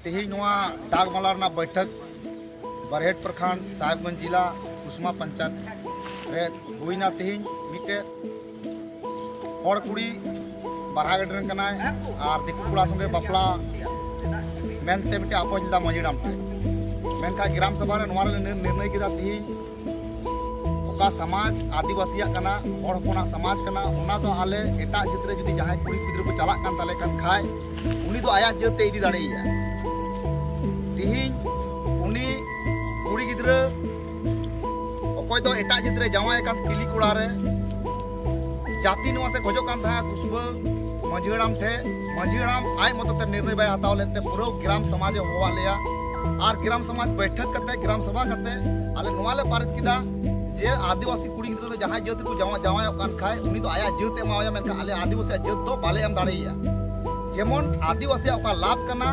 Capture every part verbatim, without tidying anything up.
ᱛᱮᱦᱮᱧ ᱱᱚᱣᱟ ᱰᱟᱠ ᱢᱟᱞᱟ ᱨᱮᱱᱟᱜ ᱵᱟᱹᱭᱴᱷᱟᱹᱠ ᱵᱟᱨᱦᱮᱴ ᱯᱨᱚᱠᱷᱚᱸᱰ, ᱥᱟᱦᱮᱵᱽᱜᱚᱸᱡᱽ ᱡᱤᱞᱟ, ᱠᱩᱥᱢᱟ ᱯᱚᱧᱪᱟᱭᱮᱛ ᱨᱮ ᱦᱩᱭᱱᱟ᱾ ᱛᱮᱦᱮᱧ ᱢᱤᱫᱴᱮᱡ ᱦᱚᱲ ᱠᱩᱲᱤ ᱵᱟᱨᱦᱟ ᱜᱟᱹᱰᱤ ᱨᱮᱱ ᱠᱟᱱᱟᱭ ᱟᱨ ᱫᱤᱠᱩ ᱠᱚᱲᱟ ᱥᱚᱸᱜᱮ ᱵᱟᱯᱞᱟ ᱢᱮᱱᱛᱮ ᱢᱤᱫᱴᱮᱡ ᱟᱯᱚᱡ ᱞᱮᱫᱟ ᱢᱟᱹᱡᱷᱤ ᱦᱟᱲᱟᱢ ᱴᱷᱮᱱ᱾ ᱢᱮᱱᱠᱷᱟᱱ ᱜᱨᱟᱢ ᱥᱚᱵᱷᱟ ᱨᱮ ᱱᱚᱣᱟ ᱨᱮ ᱱᱤᱨ-, ᱱᱤᱨᱱᱚᱭ ᱠᱮᱫᱟ, ᱛᱮᱦᱮᱧ ᱚᱠᱟ ᱥᱚᱢᱟᱡᱽ ᱟᱹᱫᱤᱵᱟᱹᱥᱤᱭᱟᱜ ᱠᱟᱱᱟ, ᱦᱚᱲ ᱦᱚᱯᱚᱱᱟᱜ ᱥᱚᱢᱟᱡᱽ ᱠᱟᱱᱟ, ᱚᱱᱟ ᱫᱚ ᱟᱞᱮ ᱮᱴᱟᱜ ᱡᱟᱹᱛ ᱨᱮ ᱡᱩᱫᱤ ᱡᱟᱦᱟᱸᱭ ᱠᱩᱲᱤ ᱜᱤᱫᱽᱨᱟᱹ ᱠᱚ ᱪᱟᱞᱟᱜ ᱠᱟᱱ ᱛᱟᱞᱮ ᱠᱷᱟᱱ ᱠᱷᱟᱡ, ᱩᱱᱤ ᱫᱚ ᱟᱭᱟᱜ ᱡᱟᱹᱛ ᱛᱮ ᱤᱫᱤ ᱫᱟᱲᱮᱭᱟᱭᱟ᱾ ᱛᱤᱦᱤᱧ ᱩᱱᱤ ᱠᱩᱲᱤ ᱜᱤᱫᱽᱨᱟᱹ ᱚᱠᱚᱭ ᱫᱚ ᱮᱴᱟᱜ ᱡᱟᱹᱛ ᱨᱮ ᱡᱟᱶᱟᱭ ᱟᱠᱟᱱ ᱛᱤᱞᱤ ᱠᱚᱲᱟ ᱨᱮ ᱡᱟᱹᱛᱤ ᱱᱚᱣᱟ ᱥᱮ ᱠᱷᱚᱡᱚᱜ ᱠᱟᱱ ᱛᱟᱦᱮᱸᱫ ᱠᱩᱥᱵᱟᱹ ᱢᱟᱹᱡᱷᱤ ᱦᱟᱲᱟᱢ ᱴᱷᱮᱱ, ᱢᱟᱹᱡᱷᱤ ᱦᱟᱲᱟᱢ ᱟᱡ ᱢᱚᱛᱚ ᱛᱮ ᱱᱤᱨᱱᱚᱭ ᱵᱟᱭ ᱦᱟᱛᱟᱣ ᱞᱮᱫ ᱛᱮ ᱯᱩᱨᱟᱹ ᱜᱨᱟᱢ ᱥᱚᱢᱟᱡᱽ ᱮ ᱦᱚᱦᱚᱣᱟᱫ ᱞᱮᱭᱟ᱾ ᱟᱨ ᱜᱨᱟᱢ ᱥᱚᱢᱟᱡᱽ ᱵᱟᱹᱭᱴᱷᱟᱹᱠ ᱠᱟᱛᱮ, ᱜᱨᱟᱢ ᱥᱚᱵᱷᱟ ᱠᱟᱛᱮ ᱟᱞᱮ ᱱᱚᱣᱟ ᱞᱮ ᱯᱟᱨᱤᱛ ᱠᱮᱫᱟ ᱡᱮ ᱟᱹᱫᱤᱵᱟᱹᱥᱤ ᱠᱩᱲᱤ ᱜᱤᱫᱽᱨᱟᱹ ᱫᱚ ᱡᱟᱦᱟᱸᱭ ᱡᱟᱹᱛ ᱨᱮᱠᱚ ᱡᱟᱶᱟ-, ᱡᱟᱶᱟᱭᱚᱜ ᱠᱟᱱ ᱠᱷᱟᱡ, ᱩᱱᱤ ᱫᱚ ᱟᱭᱟᱜ ᱡᱟᱹᱛ ᱮ ᱮᱢᱟᱣᱟᱭᱟ, ᱢᱮᱱᱠᱷᱟᱱ ᱟᱞᱮ ᱟᱹᱫᱤᱵᱟᱹᱥᱤᱭᱟᱜ ᱡᱟᱹᱛ ᱫᱚ ᱵᱟᱞᱮ ᱮᱢ ᱫᱟᱲᱮᱭᱟᱭᱟ᱾ ᱡᱮᱢᱚᱱ ᱟᱹᱫᱤᱵᱟᱹᱥᱤᱭᱟᱜ ᱚᱠᱟ ᱞᱟᱵᱷ ᱠᱟᱱᱟ,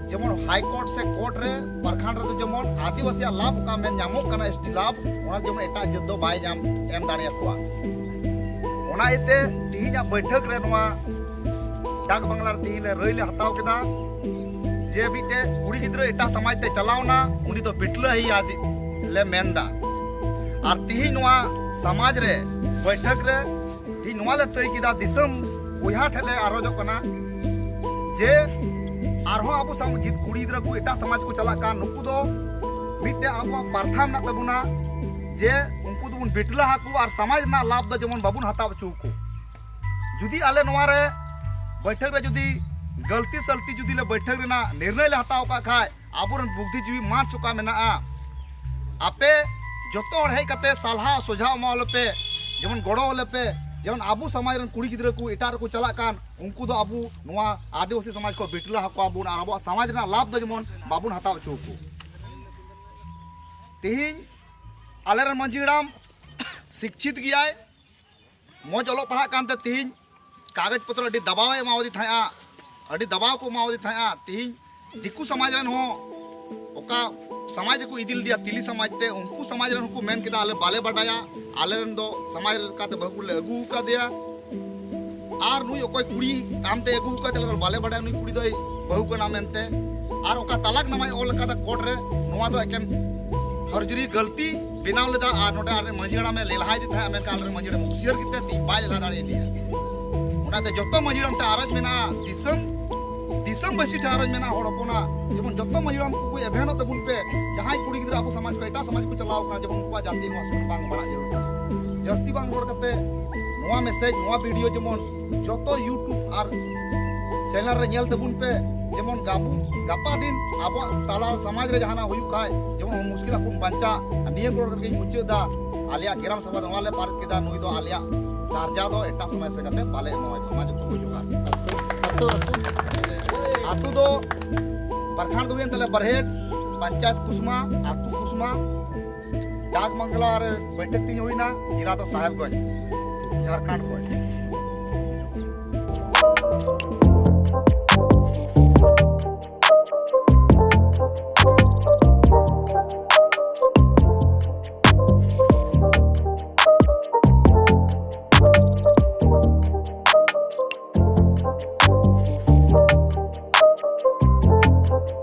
ᱡᱮᱢᱚᱱ ᱦᱟᱭ ᱠᱳᱨᱴ ᱥᱮ ᱠᱳᱨᱴ ᱨᱮ ᱯᱨᱚᱠᱷᱚᱸᱰ ᱨᱮᱫᱚ ᱡᱮᱢᱚᱱ ᱟᱹᱫᱤᱵᱟᱹᱥᱤᱭᱟᱜ ᱞᱟᱵᱷ ᱚᱠᱟ ᱢᱮᱱ ᱧᱟᱢᱚᱜ ᱠᱟᱱᱟ, ᱮᱥ ᱴᱤ ᱞᱟᱵᱷ, ᱚᱱᱟ ᱡᱮᱢᱚᱱ ᱮᱴᱟᱜ ᱡᱟᱹᱛ ᱫᱚ ᱵᱟᱭ ᱧᱟᱢ ᱮᱢ ᱫᱟᱲᱮᱭᱟᱠᱚᱣᱟ᱾ ᱚᱱᱟ ᱤᱭᱟᱹᱛᱮ ᱛᱤᱦᱤᱧᱟᱜ ᱵᱟᱹᱭᱴᱷᱟᱹᱠ ᱨᱮ ᱱᱚᱣᱟ ᱰᱟᱠ ᱵᱟᱝᱞᱟ ᱨᱮ ᱛᱤᱦᱤᱧ ᱞᱮ ᱨᱟᱹᱭ ᱞᱮ ᱦᱟᱛᱟᱣ ᱠᱮᱫᱟ ᱡᱮ ᱢᱤᱫᱴᱮᱡ ᱠᱩᱲᱤ ᱜᱤᱫᱽᱨᱟᱹ ᱮᱴᱟᱜ ᱥᱚᱢᱟᱡᱽ ᱛᱮ ᱪᱟᱞᱟᱣᱱᱟ, ᱩᱱᱤ ᱫᱚ ᱵᱤᱴᱞᱟᱹ ᱦᱮᱭᱟ ᱞᱮ ᱢᱮᱱᱫᱟ᱾ ᱟᱨ ᱛᱤᱦᱤᱧ ᱱᱚᱣᱟ ᱥᱚᱢᱟᱡᱽ ᱨᱮ ᱵᱟᱹᱭᱴᱷᱟᱹᱠ ᱨᱮ ᱛᱤᱦᱤᱧ ᱱᱚᱣᱟ ᱞᱮ ᱛᱟᱹᱭ ᱠᱮᱫᱟ, ᱫᱤᱥᱚᱢ ᱵᱚᱭᱦᱟ ᱴᱷᱮᱱ ᱞᱮ ᱟᱨᱚᱡᱚᱜ ᱠᱟᱱᱟ ᱡᱮ ᱟᱨᱦᱚᱸ ᱟᱵᱚ ᱥᱟᱢ-, ᱜᱤᱫ-, ᱠᱩᱲᱤ ᱜᱤᱫᱽᱨᱟᱹ ᱠᱚ ᱮᱴᱟᱜ ᱥᱚᱢᱟᱡᱽ ᱠᱚ ᱪᱟᱞᱟᱜ ᱠᱟᱱ, ᱱᱩᱠᱩ ᱫᱚ ᱢᱤᱫᱴᱮᱡ ᱟᱵᱚᱣᱟᱜ ᱯᱨᱟᱨᱛᱷᱟ ᱢᱮᱱᱟᱜ ᱛᱟᱵᱚᱱᱟ ᱡᱮ ᱩᱱᱠᱩ ᱫᱚᱵᱚᱱ ᱵᱤᱴᱞᱟᱹ ᱟᱠᱚ ᱟᱨ ᱥᱚᱢᱟᱡᱽ ᱨᱮᱱᱟᱜ ᱞᱟᱵᱷ ᱫᱚ ᱡᱮᱢᱚᱱ ᱵᱟᱵᱚᱱ ᱦᱟᱛᱟᱣ ᱦᱚᱪᱚ ᱟᱠᱚ᱾ ᱡᱩᱫᱤ ᱟᱞᱮ ᱱᱚᱣᱟ ᱨᱮ ᱵᱟᱹᱭᱴᱷᱟᱹᱠ ᱨᱮ ᱡᱩᱫᱤ ᱜᱟᱹᱞᱛᱤ ᱥᱟᱹᱞᱛᱤ ᱡᱩᱫᱤ ᱞᱮ ᱵᱟᱹᱭᱴᱷᱟᱹᱠ ᱨᱮᱱᱟᱜ ᱱᱤᱨᱱᱚᱭ ᱞᱮ ᱦᱟᱛᱟᱣ ᱠᱟᱜ ᱠᱷᱟᱡ, ᱟᱵᱚᱨᱮᱱ ᱵᱩᱫᱽᱫᱷᱤᱡᱤᱵᱤ ᱢᱟᱴᱷ ᱪᱚᱠᱟ ᱢᱮᱱᱟᱜᱼᱟ, ᱟᱯᱮ ᱡᱚᱛᱚ ᱦᱚᱲ ᱦᱮᱡ ᱠᱟᱛᱮ ᱥᱟᱞᱦᱟ ᱥᱚᱡᱷᱟᱣ ᱮᱢᱟᱣᱟᱞᱮ ᱯᱮ, ᱡᱮᱢᱚᱱ ᱜᱚᱲᱚ ᱟᱞᱮ ᱯᱮ, ᱡᱮᱢᱚᱱ ᱟᱵᱚ ᱥᱚᱢᱟᱡᱽ ᱨᱮᱱ ᱠᱩᱲᱤ ᱜᱤᱫᱽᱨᱟᱹ ᱠᱚ ᱮᱴᱟᱜ ᱨᱮᱠᱚ ᱪᱟᱞᱟᱜ ᱠᱟᱱ, ᱩᱱᱠᱩ ᱫᱚ ᱟᱵᱚ ᱱᱚᱣᱟ ᱟᱹᱫᱤᱵᱟᱹᱥᱤ ᱥᱚᱢᱟᱡᱽ ᱠᱷᱚᱱ ᱵᱤᱴᱞᱟᱹ ᱟᱠᱚᱣᱟ ᱵᱚᱱ ᱟᱨ ᱟᱵᱚᱣᱟᱜ ᱥᱚᱢᱟᱡᱽ ᱨᱮᱱᱟᱜ ᱞᱟᱵᱷ ᱫᱚ ᱡᱮᱢᱚᱱ ᱵᱟᱵᱚᱱ ᱦᱟᱛᱟᱣ ᱦᱚᱪᱚ ᱟᱠᱚ᱾ ᱛᱮᱦᱮᱧ ᱟᱞᱮᱨᱮᱱ ᱢᱟᱹᱡᱷᱤ ᱦᱟᱲᱟᱢ ᱥᱤᱠᱪᱷᱤᱛ ᱜᱮᱭᱟᱭ, ᱢᱚᱡᱽ ᱚᱞᱚᱜ ᱯᱟᱲᱦᱟᱜ ᱠᱟᱱᱛᱮ ᱛᱮᱦᱮᱧ ᱠᱟᱜᱚᱡᱽ ᱯᱚᱛᱨᱚ ᱟᱹᱰᱤ ᱫᱟᱵᱟᱣ ᱮ ᱮᱢᱟᱣᱟᱫᱮ ᱛᱟᱦᱮᱸᱜᱼᱟ, ᱟᱹᱰᱤ ᱫᱟᱵᱟᱣ ᱠᱚ ᱮᱢᱟᱣᱟᱫᱮ ᱛᱟᱦᱮᱸᱜᱼᱟ᱾ ᱛᱮᱦᱮᱧ ᱫᱤᱠᱩ ᱥᱚᱢᱟᱡᱽ ᱨᱮᱱ ᱦᱚᱸ ᱚᱠᱟ ᱥᱚᱢᱟᱡᱽ ᱨᱮᱠᱚ ᱤᱫᱤ ᱞᱮᱫᱮᱭᱟ, ᱛᱤᱞᱤ ᱥᱚᱢᱟᱡᱽ ᱛᱮ, ᱩᱱᱠᱩ ᱥᱚᱢᱟᱡᱽ ᱨᱮᱱ ᱦᱚᱸᱠᱚ ᱢᱮᱱ ᱠᱮᱫᱟ, "ᱟᱞᱮ ᱵᱟᱞᱮ ᱵᱟᱰᱟᱭᱟ, ᱟᱞᱮ ᱨᱮᱱ ᱫᱚ ᱥᱚᱢᱟᱡᱽ ᱞᱮᱠᱟᱛᱮ ᱵᱟᱹᱦᱩ ᱞᱮ ᱟᱹᱜᱩ ᱟᱠᱟᱫᱮᱭᱟ, ᱟᱨ ᱱᱩᱭ ᱚᱠᱚᱭ ᱠᱩᱲᱤ ᱟᱢᱛᱮ ᱟᱹᱜᱩ ᱟᱠᱟᱫᱮ, ᱟᱞᱮ ᱫᱚ ᱵᱟᱞᱮ ᱵᱟᱰᱟᱭᱟ ᱱᱩᱭ ᱠᱩᱲᱤ ᱫᱚᱭ ᱵᱟᱹᱦᱩ ᱠᱟᱱᱟ ᱢᱮᱱᱛᱮ, ᱟᱨ ᱚᱠᱟ ᱛᱟᱞᱟᱠ ᱱᱟᱢᱟᱭ ᱚᱞ ᱟᱠᱟᱫᱟ ᱠᱳᱨᱴ ᱨᱮ, ᱱᱚᱣᱟ ᱫᱚ ᱮᱠᱮᱱ ᱯᱷᱚᱨᱡᱩᱨᱤ ᱜᱟᱹᱞᱛᱤ ᱵᱮᱱᱟᱣ ᱞᱮᱫᱟ᱾ ᱟᱨ ᱱᱚᱰᱮ ᱟᱞᱮᱨᱮᱱ ᱢᱟᱹᱡᱷᱤ ᱦᱟᱲᱟᱢᱮ ᱞᱮᱞᱦᱟᱭᱮᱫᱮ ᱛᱟᱦᱮᱸᱫ, ᱢᱮᱱᱠᱷᱟᱱ ᱟᱞᱮᱨᱮᱱ ᱢᱟᱹᱡᱷᱤ ᱦᱟᱲᱟᱢ ᱩᱥᱭᱟᱹᱨ ᱠᱮᱫ ᱛᱮ ᱛᱮᱦᱮᱧ ᱵᱟᱭ ᱞᱮᱞᱦᱟ ᱫᱟᱲᱮᱭᱟᱫᱮᱭᱟ᱾ ᱚᱱᱟᱛᱮ ᱡᱚᱛᱚ ᱢᱟᱹᱡᱷᱤ ᱦᱟᱲᱟᱢ ᱴᱷᱮᱱ ᱟᱨᱚᱡᱽ ᱢᱮᱱᱟᱜᱼᱟ, ᱫᱤᱥᱚᱢ ᱫᱤᱥᱚᱢ ᱵᱟᱹᱥᱤ ᱴᱷᱮᱱ ᱟᱨᱚᱡᱽ ᱢᱮᱱᱟᱜᱼᱟ, ᱦᱚᱲ ᱦᱚᱯᱚᱱᱟᱜ, ᱡᱮᱢᱚᱱ ᱡᱚᱛᱚ ᱢᱟᱹᱡᱷᱤ ᱦᱟᱲᱟᱢ ᱠᱚ ᱮᱵᱷᱮᱱᱚᱜ ᱛᱟᱵᱚᱱ ᱯᱮ᱾ ᱡᱟᱦᱟᱸᱭ ᱠᱩᱲᱤ ᱜᱤᱫᱽᱨᱟᱹ ᱟᱵᱚ ᱥᱚᱢᱟᱡᱽ ᱠᱷᱚᱱ ᱮᱴᱟᱜ ᱥᱚᱢᱟᱡᱽ ᱠᱚ ᱪᱟᱞᱟᱣ ᱠᱟᱱᱟ, ᱡᱮᱢᱚᱱ ᱩᱱᱠᱩᱣᱟᱜ ᱡᱟᱹᱛᱤ ᱱᱚᱣᱟ ᱥᱩᱨ ᱵᱟᱝ ᱵᱟᱲᱟᱜ ᱡᱟᱹᱨᱩᱲ ᱠᱟᱱᱟ᱾ ᱡᱟᱹᱥᱛᱤ ᱵᱟᱝ ᱨᱚᱲ ᱠᱟᱛᱮ ᱱᱚᱣᱟ ᱢᱮᱥᱮᱡᱽ, ᱱᱚᱣᱟ ᱵᱷᱤᱰᱤᱭᱳ ᱡᱮᱢᱚᱱ ᱡᱚᱛᱚ YouTube ᱟᱨ ᱪᱮᱱᱮᱞ ᱨᱮ ᱧᱮᱞ ᱛᱟᱵᱚᱱ ᱯᱮ, ᱡᱮᱢᱚᱱ ᱜᱟᱵᱩ ᱜᱟᱯᱟ ᱫᱤᱱ ᱟᱵᱚᱣᱟᱜ ᱛᱟᱞᱟ ᱥᱚᱢᱟᱡᱽ ᱨᱮ ᱡᱟᱦᱟᱱᱟᱜ ᱦᱩᱭᱩᱜ ᱠᱷᱟᱡ ᱡᱮᱢᱚᱱ ᱢᱩᱥᱠᱤᱞ ᱟᱵᱚ ᱵᱚᱱ ᱵᱟᱧᱪᱟᱜ᱾ ᱟᱨ ᱱᱤᱭᱟᱹ ᱠᱚ ᱨᱚᱲ ᱠᱟᱛᱮ ᱜᱤᱧ ᱢᱩᱪᱟᱹᱫ ᱮᱫᱟ᱾ ᱟᱞᱮᱭᱟᱜ ᱜᱮᱨᱟᱢ ᱥᱚᱵᱷᱟ ᱫᱚ ᱱᱚᱣᱟ ᱞᱮ ᱯᱟᱨᱚᱢ ᱠᱮᱫᱟ, ᱱᱩᱭ ᱫᱚ ᱟᱞᱮᱭᱟᱜ ᱫᱟᱨᱡᱟ ᱫᱚ ᱮᱴᱟᱜ ᱥᱚᱢᱟᱡᱽ ᱥᱮᱫ ᱠᱟᱛᱮ ᱵᱟᱞᱮ ᱮᱢᱚᱜᱼᱟ᱾ ᱢᱟ ᱡᱚᱛᱚ ᱠᱚ ᱡᱚᱦᱟᱨ᱾ ᱟᱹᱛᱩ, ᱟᱹᱛᱩ᱾ ᱟᱹᱛᱩ ᱫᱚ ᱯᱨᱚᱠᱷᱚᱸᱰ ᱫᱚ ᱦᱩᱭᱮᱱ ᱛᱟᱞᱮ ᱵᱟᱨᱦᱮᱴ, ᱯᱚᱧᱪᱟᱭᱮᱛ ᱠᱩᱥᱢᱟ, ᱟᱹᱛᱩ ᱠᱩᱥᱢᱟ, ᱰᱟᱠ ᱵᱟᱝᱞᱟ ᱨᱮ ᱵᱟᱹᱭᱴᱷᱟᱹᱠ ᱛᱤᱧ ᱦᱩᱭᱱᱟ, ᱡᱮᱞᱟ ᱫᱚ ᱥᱟᱦᱮᱵᱽᱜᱚᱸᱡᱽ, ᱡᱷᱟᱲᱠᱷᱚᱸᱰ ᱠᱷᱚᱱ᱾